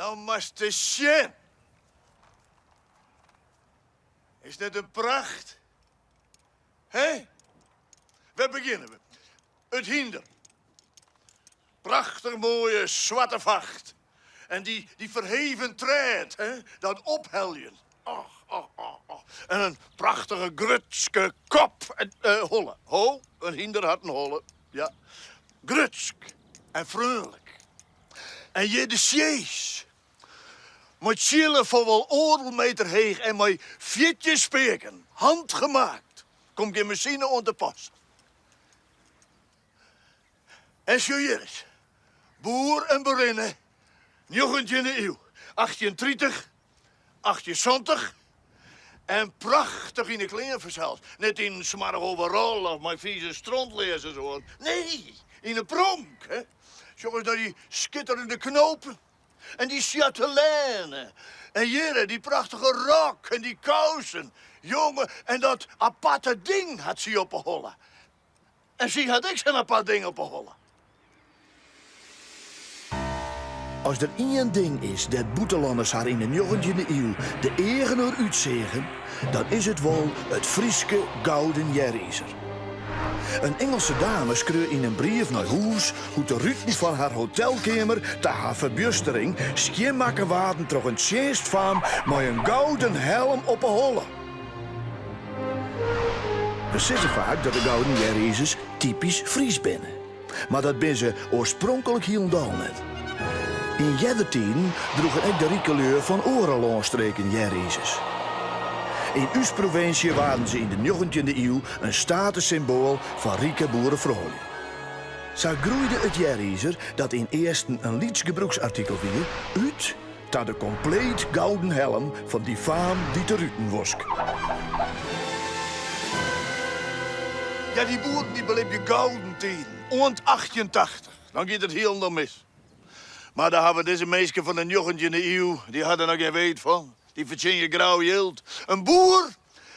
No moatst ris sjen. Is net in pracht? Hè? Wêr begjinne we? It hynder. Prachtich moaie swarte facht. En dy, dy ferheven trêd, hè? Dat opheljen. Och, och, och, och. En in prachtige grutske kop. En, eh, holle. Ho, in hynder hat in holle. Ja. Grutsk en freonlik. En hjir de sjees. Mei tsjillen fan wol oardel meter heech en mei 14 speaken, handgemaakt. Komt gjin masine oan te pas. En sjoch hjir ris. Boer en boerinne, njoggentjinde iuw, 1830, 1870. En prachtich yn 'e klean fansels. Net yn in smoarch overal of mei fize strontlearzens oan. Nee, yn 'e pronk. Hè. Sjoch ris nei dy skitterende knopen. En dy chatelaine. En hjirre, dy prachtige rok en dy kousen. Jonge, en dat aparte ding hat sy op 'e holle. En sy hat ek sa'n apart ding op 'e holle. As der ien ding is dêr't bûtenlanners har yn de njoggentjinde iuw de eagen oer útseagen, dan is it wol it Fryske gouden jerizer. In Ingelse dame skreau yn in brief nei hûs hoe't de ruten fan har hotelkeamer ta har ferbjustering skjinmakke waarden troch in tsjinstfaam mei in gouden helm op 'e holle. We sizze faak dat de gouden jierizers typysk Frysk binne, mar dat binne se oarspronklik hielendal net. Yn earder tiden droegen ek de rike lju fan oare lânstreken jierizers. Yn ús provinsje waarden se yn de njoggentjinde iuw in statussymboal foar rike boerefroulju. Sa groeide it jerizer, dat ynearsten in lyts gebrûksartikel wie, út ta de kompleet gouden helm fan dy faam dy't de ruten wosk. Ja, dy boeren dy belibje gouden tiden, oant 1880. Dan giet it hielendal mis. Mar dêr hawwe dizze minsken fan de njoggentjinde iuw, dy ha der noch gjin weet fan. Dy fertsjinje grau jild. In boer,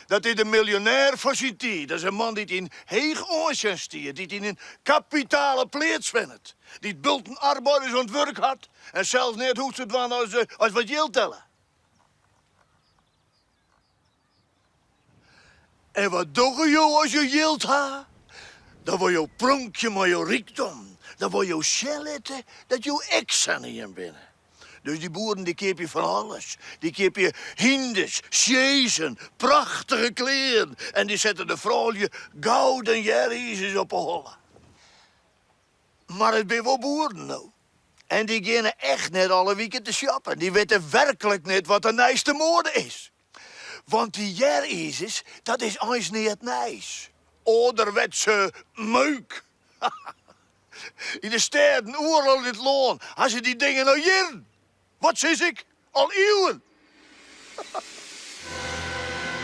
dat is de miljonêr fan syn tiid. Dat is in man dy't yn heech oansjen stiet, dy't yn in kapitale pleats wennet, dy't bulten arbeiders oan it wurk hat en sels neat hoecht te dwaan as as wat jild telle. En wat dogge jo as jo jild ha? Dan wolle jo pronkje mei jo rykdom. Dan wolle jo sjen litte dat jo ek sa'n ien binne. Dus dy boeren dy keapje fan alles. Dy keapje hynders, sjezen, prachtige klean en dy sette de froulju gouden jierizers op 'e holle. Mar it binne wol boeren no. En dy geane echt net alle wiken te shoppen. Dy witte werklik net wat de nijste moade is. Want dy jierizers, dat is eins neat nijs. Ouderwetse meuk. Yn de stêden, oeral yn it lân, ha se dy dingen al jierren. Wat sis ik? Al iuwen.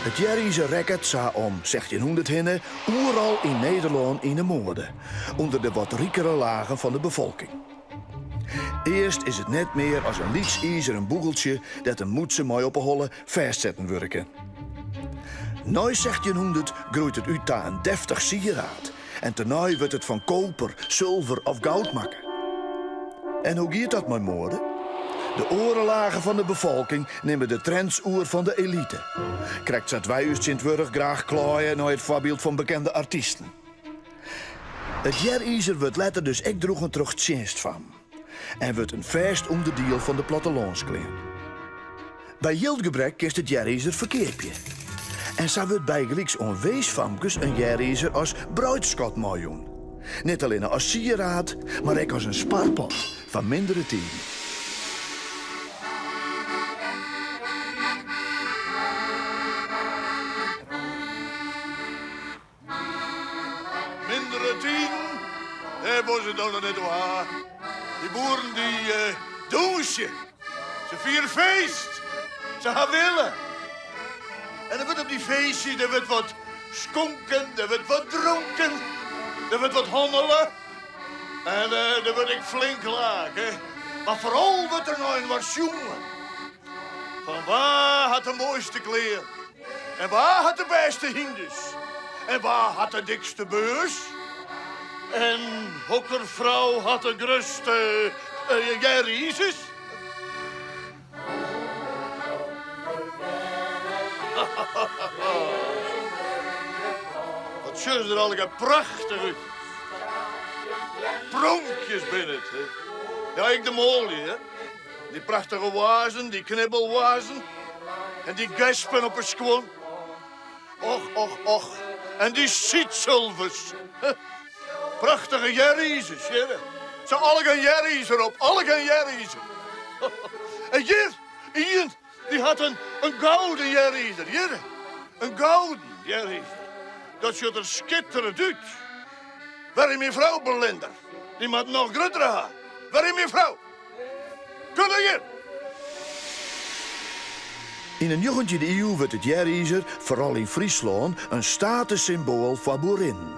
It jerizer rekket sa om 1600 hinne oeral yn Nederlân yn 'e moade, ûnder de wat rikere lagen fan de befolking. Earst is it net mear as in lyts izeren bûgeltsje dêr't in mûtse mei op 'e holle fêstsetten wurde kin. Nei 1600 groeit it út ta in deftich sieraad en tenei wurdt it fan koper, sulver of goud makke. En hoe giet dat mei moade? De oare lagen fan de befolking nimme de trends oer fan de elite. Krekt sa't wy ús tsjintwurdich graach klaaie nei it foarbyld fan bekende artysten. It jerizer wurdt letter dus ek droegen troch tsjinstfammen en wurdt in fêst ûnderdiel fan de plattelânsklean. By jildgebrek kinst it jerizer ferkeapje. En sa wurdt bygelyks oan weesfamkes in jerizer as breidsskat meijûn. Net allinne as sieraad, mar ek as in sparpot foar mindere tiden. Mindere tiden, dêr wolle se it no noch net oer ha. Dy boeren dy dûnsje. Se fiere feest. Se ha wille. En der wurdt op dy feestjes der wurdt wat skonken, der wurdt wat dronken, der wurdt wat hannele. En der wurdt ek flink lake. Mar foaral wurdt der nei inoar sjoen. Fan wa hat de moaiste klean? En wa hat de bêste hynders? En wa hat de dikste beurs? En hokker frou hat de grutste uh, jerizers? Wat sjogge se der allegear prachtich út. Pronkjes binne it. Ja, ek de manlju, hè. Dy prachtige hoazen, dy knibbelhoazen. En dy gespen op 'e skuon. Och, och, och. En dy sydsulvers. Prachtige jherizers, hearre. Se allegear in jherizer op, allegear in jherizer. En hjir, ien, dy hat in, in gouden jherizer, hearre. In gouden jherizer. Dat sjocht der skitterend út. Wêr is myn frou, Belinder? Dy moat noch gruttere ha. Wêr is myn frou? Kom dan hjir! Yn 'e njoggentjinde iuw wurdt it jherizer, foaral yn Fryslân, in statussymboal foar boerinnen.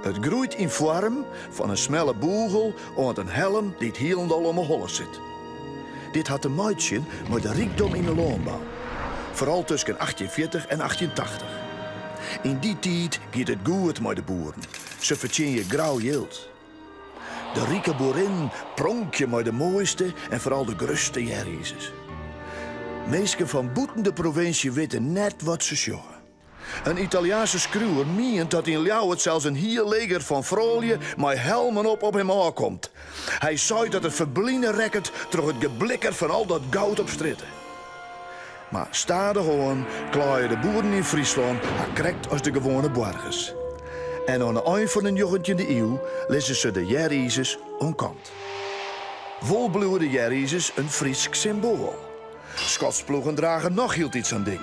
It groeit yn foarm fan in smelle bûgel oant in helm dy't hielendal om 'e holle sit. Dit hat te meitsjen mei de rykdom yn 'e lânbou, foaral tusken 1840 en 1880. Yn dy tiid giet it goed mei de boeren, se fertsjinje grau jild. De rike boerinnen pronkje mei de moaiste en foaral de grutste jherizers. Minsken fan bûten de provinsje witte net wat se sjogge. In Italiaanse skriuwer mient dat yn Ljouwert sels in hiel leger fan froulju mei helmen op op him ôfkomt. Hy seit dat er ferbline rekket troch it geblikker fan al dat goud op strjitte. Mar stadichoan klaaie de boeren yn Fryslân har krekt as de gewoane boargers. En oan 'e ein fan de njoggentjinde iuw lizze se de jherizers oan kant. Wol bliuwe de jherizers in Frysk symboal. Skotsploegen drage noch hieltyd sa'n ding.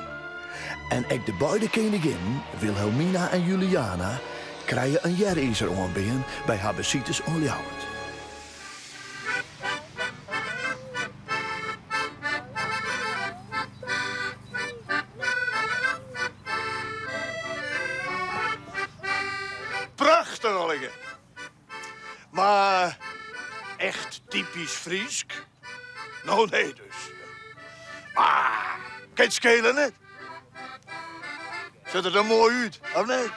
En ek de beide keninginnen, Wilhelmina en Juliana, krije in jherizer oanbean by har besites oan Ljouwert. Prachtich allegear. Mar echt typysk Frysk? No nee dus. Mar kin it skele net? Sjocht der dan moai út, of net?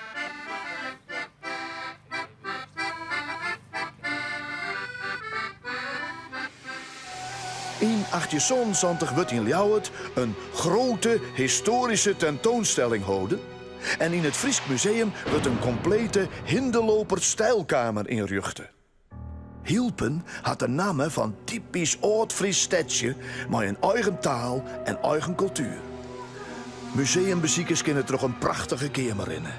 Yn 1877 wurdt yn Ljouwert in grote historische tentoonstelling holden en yn it Frysk Museum wurdt in komplete Hindeloper stijlkamer ynrjochte. Hylpen hat de namme fan typysk âld-Frysk stedsje mei in eigen taal en eigen kultuer. Museumbesikers kinne troch in prachtige keamer rinne,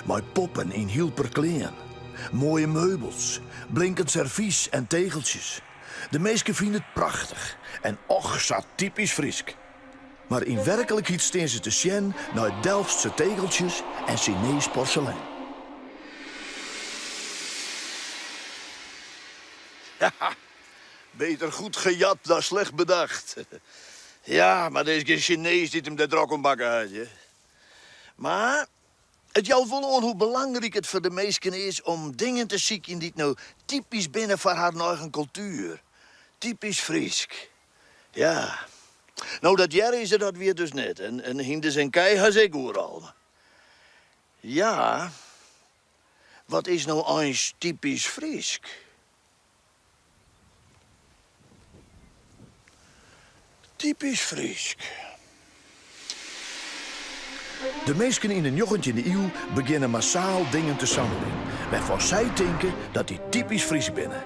mei poppen yn Hylper klean, moaie meubels, blinkend servys en tegeltsjes. De minsken fine it prachtich en och sa typysk Frysk. Mar yn werklikheid stean se te sjen nei Delftse tegeltsjes en Sinees porselein. Ja, beter goed gejat dan slecht bedacht. Ja, mar der is gjin Sinees dy't him dêr drok om makke hat. Mar it jout wol oan hoe belangryk it foar de minsken is om dingen te sykjen dy't no typysk binne foar harren eigen kultuer. Typysk Frysk. Ja. No, dat jherizer dat wie it dus net. En hynders en kij ha se ek oeral. Ja, wat is no eins typysk Frysk? Typysk Frysk. De minsken yn de njoggentjinde iuw begjinne massaal dingen te sammeljen wêrfan sy tinke dat dy typysk Frysk binne.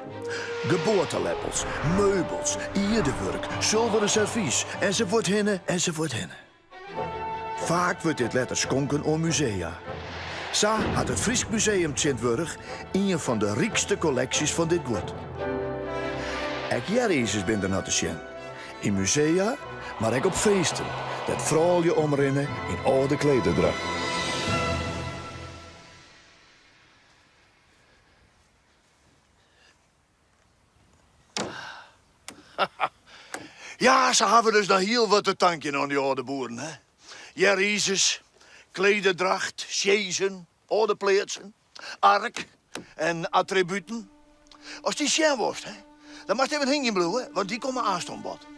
Geboarteleppels, meubels, ierdewurk, sulveren servys, ensafuorthinne, ensafuorthinne. Faak wurdt dit letter skonken oan musea. Sa hat it Frysk Museum tsjintwurdich ien fan de rykste kolleksjes fan dit guod. Ek jherizers binne der noch te sjen. Yn musea, mar ek op feesten, dêr't froulju omrinne yn âlde klederdracht. Ja, se hawwe dus noch hiel wat te tankjen oan dy âlde boeren, hè? Jherizers, klederdracht, sjezen, âlde pleatsen, ark en attributen. Ast dy sjen wolst, hè, dan moatst even hingjen bliuwe, want dy komme aanst oan bod.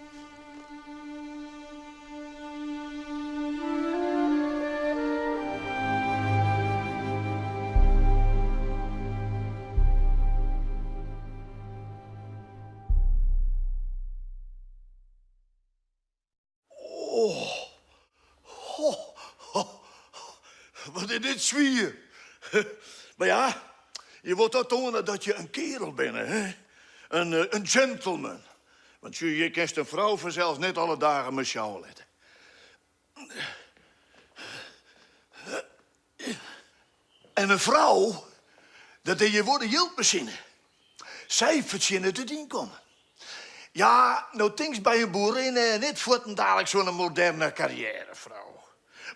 Oh, ho. is dit swier. Mar ja, je wollt toch toane dat je in kearel binne, hè? In, eh, in gentleman. Want sjoch, je kinst in frou fansels net alle dagen mar sjouwe litte. En in frou, dat is hjir wol de jildmasine. Sy fertsjinnet it ynkommen. Ja, no tinkst by in boerinne net fuortendaliks oan in moderne karriêrefrou.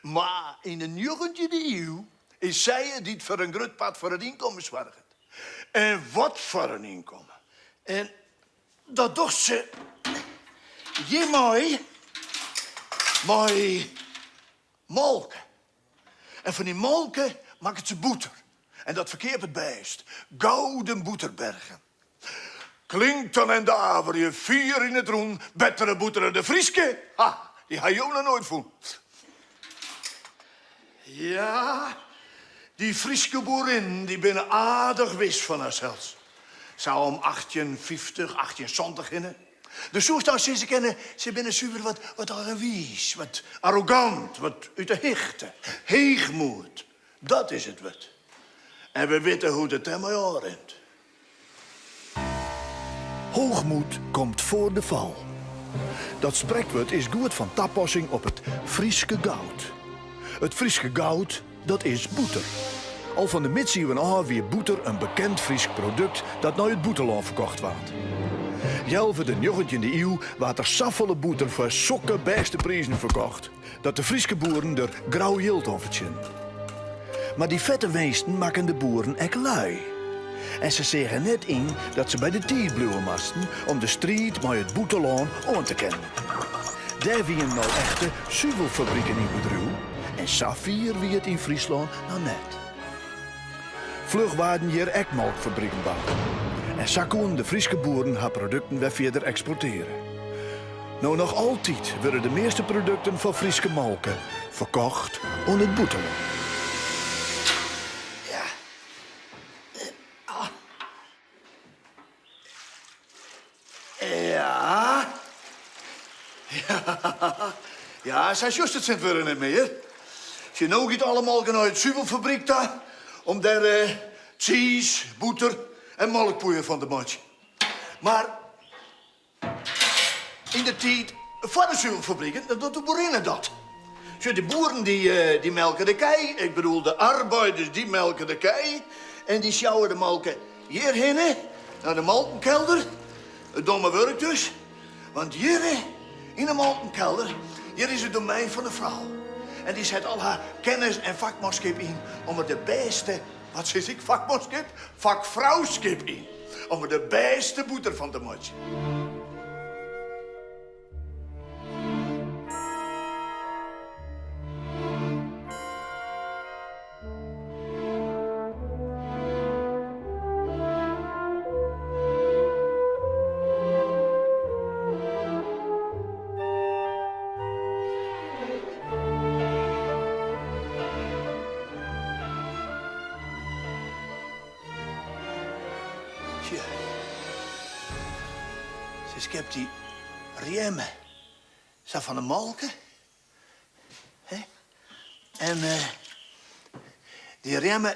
Mar yn de njoggentjinde iuw is sy it dy't foar in grut part foar it ynkommen soarget. En wat foar in ynkommen! En dat docht se hjirmei, mei molke. En fan dy molke makket se bûter. En dat ferkeapet bêst. Gouden bûterbergen. Klinken en daverje fier yn it rûn, bettere bûter as de Fryske, ha, dy ha jo noch noait fûn. Ja, dy Fryske boerinnen dy binne aardich wis fan harsels. Sa om 1850, 1870 hinne. Do soest dan sizze kinne, se binne suver wat, wat eigenwiis, wat arrogant, wat út 'e hichte. Heechmoed, dat is it wurd. En we witte hoe't it dêrmei ôfrint. Hoogmoed komt voor de val. Dat sprekwurd is goed fan tapassing op it Fryske goud. It Fryske goud, dat is bûter. Al fan de midsiuwen ôf wie bûter in bekend Frysk produkt dat nei it bûtenlân ferkocht waard. Healwei de njoggentjinde iuw waard der safolle bûter foar sokke bêste prizen ferkocht, dat de Fryske boeren der grau jild oan fertsjinnen. Mar dy fette winsten makken de boeren ek lui. En se seagen net yn dat se by de tiid bliuwe moasten om de striid mei it bûtenlân oan te kinnen. Dêr wienen no echte suvelfabriken yn bedriuw en safier wie it yn Fryslân noch net. Fluch waarden hjir ek molkfabriken boud en sa koenen de Fryske boeren har produkten wer fierder eksporteare. No noch altyd wurde de measte produkten fan Fryske molke ferkocht oan it bûtenlân. Ja. Ja. Ja, sa sjochst it tsjintwurdich net mear. Sjoch, no giet alle molke nei it suvelfabryk ta om dêr tsiis, bûter en molkpoeier fan te meitsjen. Mar yn de tiid foar de suvelfabriken, dan docht de boerinne dat. Sjoch, de boeren dy melke de kij, ik bedoel de arbeiders dy melke de kij en dy sjouwe de molke hjirhinne, nei de molkenkelder. It domme wurk dus, want hjir yn de molkenkelder, hjir is it domein fan de frou. En dy set al har kennis en fakmanskip yn om er de bêste, wat sis ik, fakmanskip? Fakfrouskip yn om er de bêste bûter fan te meitsjen. Sjoch, se skept dy rjemme sa fan 'e molke. Hè? En dy rjemme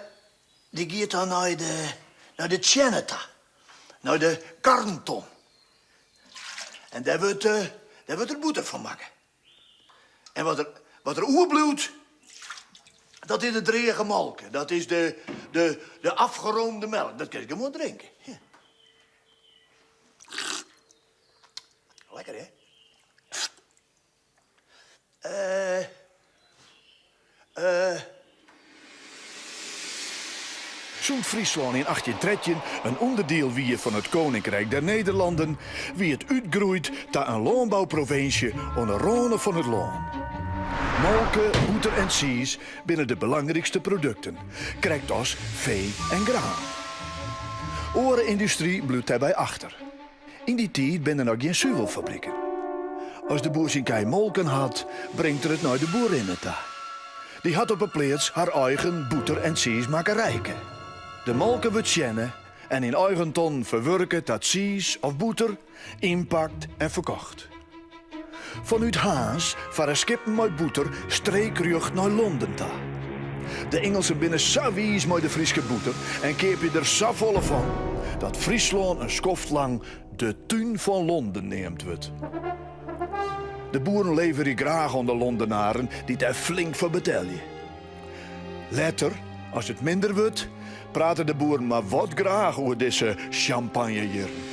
dy giet dan nei de, nei de tsjerne ta. Nei de karnton. En dêr wurdt, dêr wurdt der bûter fan makke. En wat der, wat der oerbliuwt, dat is de dreage molke. Dat is de, de, de afgeroomde melk. Dat kinst gewoan drinke. Ja. Lekker, hè? Eh. Eh. Sûnt Fryslân yn 1813 in ûnderdiel wie fan it Koninkrijk der Nederlanden, wie it útgroeid ta in lânbouprovinsje oan 'e râne fan it lân. Molke, bûter en tsiis binne de belangrykste produkten, krekt as fee en graan. Oare yndustry bliuwt dêrby achter. Yn dy tiid binne der noch gjin suvelfabriken. As de boer syn kij molken hat, bringt er it nei de boerinne ta. Dy hat op 'e pleats har eigen bûter en tsiismakkerijke. De molke wurdt tsjerne en yn eigen tonnen ferwurke ta tsiis of bûter, ynpakt en ferkocht. Fanút Harns farre skippen mei bûter streekrjocht nei Londen ta. De Ingelsen binne sa wiis mei de Fryske bûter en keapje der safolle fan, dat Fryslân in skoft lang de tún fan Londen neamd wurdt. De boeren leverje graach oan de Londenaren dy't dêr flink foar betelje. Letter, as it minder wurdt, prate de boeren mar wat graach oer dizze sjampanjejierren.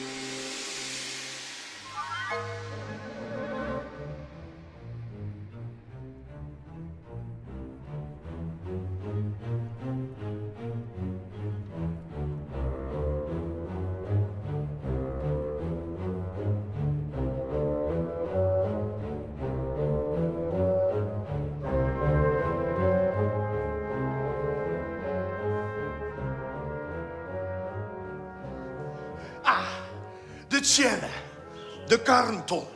Ah, de tsjerne, de karnton.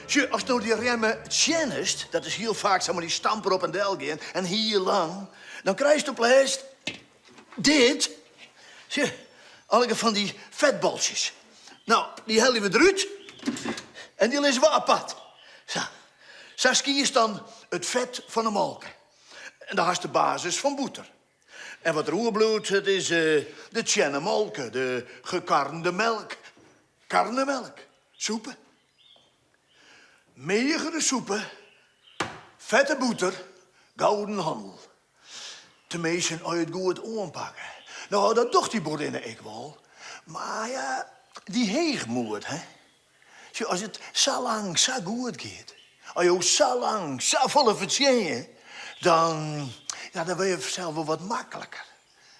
Sjoch, ast no dy remme tsjennest, dat is hiel faak sa mei dy stamper op en del gean en hiel lang, dan krijst op lêst dit. Sjoch, allegear fan dy fetboltsjes. No, dy helje we derút en dy lizze we apart. Sa. Sa skiest dan it fet fan 'e molke. En dan hast de basis fan bûter. En wat der oerbliuwt, dat is de tsjerne molke, de gekarnde melk. Karne melk, sûpe. Meagere sûpe, fette bûter, gouden hannel. Teminsten as je it goed oanpakke. No, dat docht dy boerinne ek wol. Mar ja, dy heechmoed, hè. Sjoch, as it sa lang sa goed giet, as jo sa lang safolle fertsjinje, dan, ja, dan wurde je fansels wol wat makliker.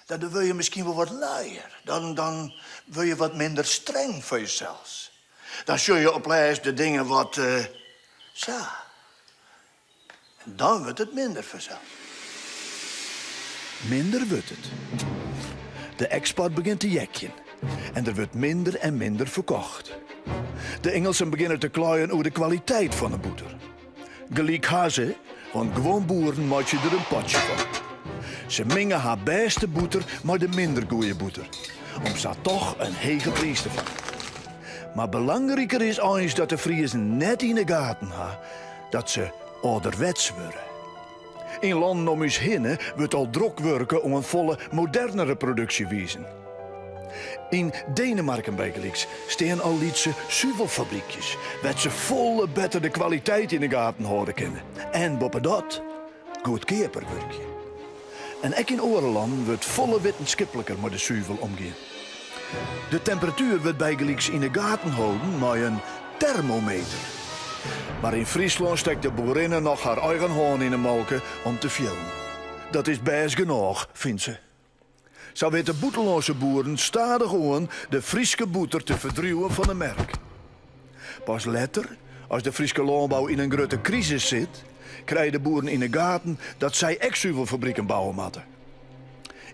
Dan wurde je miskien wol wat luier. Dan, dan wurde je wat minder streng foar jesels. Dan sjogge je op lêst de dingen wat sa. En dan wurdt it minder fansels. Minder wurdt it. De eksport begjint te jekjen en der wurdt minder en minder ferkocht. De Ingelsen begjinne te kleien oer de kwaliteit fan 'e bûter. Gelyk ha se, want guon boeren meitsje der in potsje fan. Se minge har bêste bûter mei de minder goeie bûter, om sa toch in hege priis te fangen. Mar belangriker is eins dat de Friezen net yn 'e gaten ha dat se âlderwets wurde. Yn lannen om ús hinne wurdt al drok wurke oan folle modernere produksjewizen. Yn Denemarken bygelyks stean al lytse suvelfabrykjes wêr't se folle better de kwaliteit yn 'e gaten hâlde kinne en boppedat goedkeaper wurkje. En ek yn oare lannen wurdt folle wittenskipliker mei de suvel omgien. De temperatuer wurdt bygelyks yn 'e gaten holden mei in termometer. Mar yn Fryslân stekt de boerinne noch har eigen hân yn 'e molke om te fielen. Dat is bêst genôch, fynt se. Sa witte bûtenlânske boeren stadichoan de Fryske bûter te ferdriuwen fan 'e merk. Pas letter, as de Fryske lânbou yn in grutte krisis sit, krije de boeren yn 'e gaten dat sy ek suvelfabriken bouwe moatte.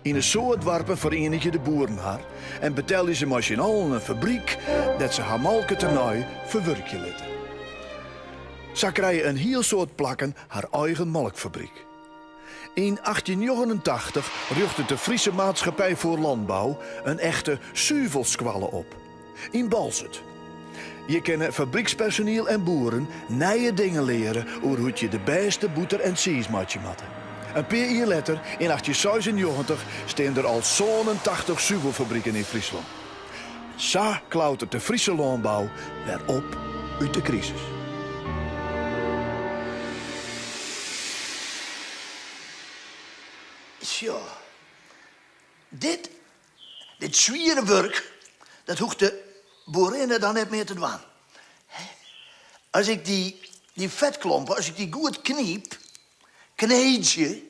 Yn in soad doarpen ferienigje de boeren har en betelje se mei syn allen in fabryk dêr't se har molke tenei ferwurkje litte. Sa krije in hiel soad plakken har eigen molkfabryk. Yn 1889 rjochtet de Friese Maatschappij voor Landbouw in echte suvelskoalle op yn Boalsert. Hjir kinne fabrykspersoniel en boeren nije dingen leare oer hoe't je de bêste bûter en tsiis meitsje moatte. In pear jier letter, yn 1896, stean der al 87 suvelfabriken yn Fryslân. Sa klautert de Friese lânbou wer op út de krisis. Sjoch, dit, dit swiere wurk, dat hoecht de boerinne dan net mear te dwaan. As ik dy, dy fetklompen, as ik dy goed knyp, kneedzje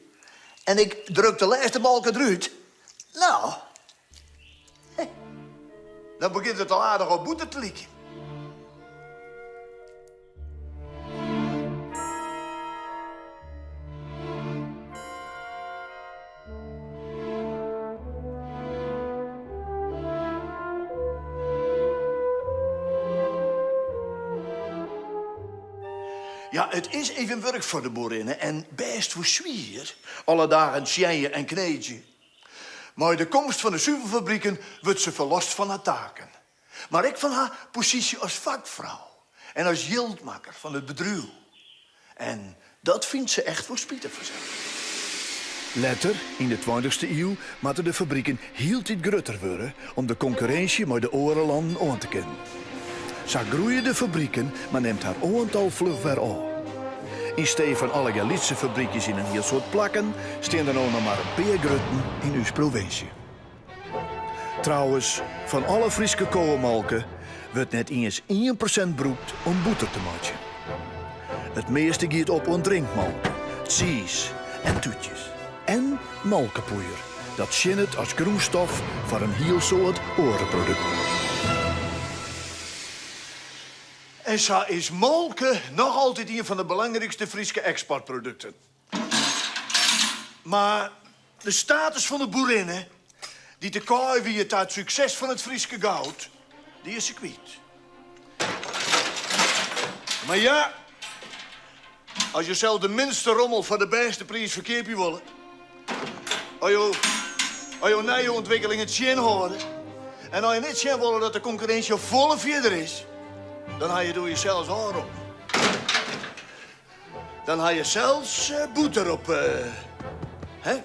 en ik druk de lêste molke derút, no, dan begjint it al aardich op bûter te lykjen. Ja, it is even wurk foar de boerinne en bêst wol swier, alle dagen tsjernje en kneedzje. Mei de komst fan de suvelfabriken wurdt se ferlost fan har taken. Mar ek fan har posysje as fakfrou en as jildmakker fan it bedriuw. En dat fynt se echt wol spitich fansels. Letter, yn de tweintichste iuw, moatte de fabriken hieltyd grutter wurde om de konkurrinsje mei de oare lannen oan te kinnen. Sa groeie de fabriken, mar nimt har oantal fluch wer ôf. Yn stee fan allegear lytse fabrykjes yn in hiel soad plakken, stean der no noch mar in pear grutten yn ús provinsje. Trouwens, fan alle Fryske kowemolke wurdt net iens 1% brûkt om bûter te meitsjen. It measte giet op oan drinkmolke, tsiis en tútjes. En molkepoeier, dat tsjinnet as grûnstof foar in hiel soad oare produkten. En sa is molke noch altyd ien fan de belangrykste Fryske eksportprodukten. Mar de status fan de boerinne, dy't de kaai wie ta it sukses fan it Fryske goud, dy is se kwyt. Mar ja, as jo sels de minste rommel foar de bêste priis ferkeapje wolle, as jo, as jo nije ûntwikkelingen tsjinhâlde en as jo net sjen wolle dat de konkurrinsje folle fierder is, dan ha je doe jesels ôfroppen. Dan ha je sels bûter op, hè?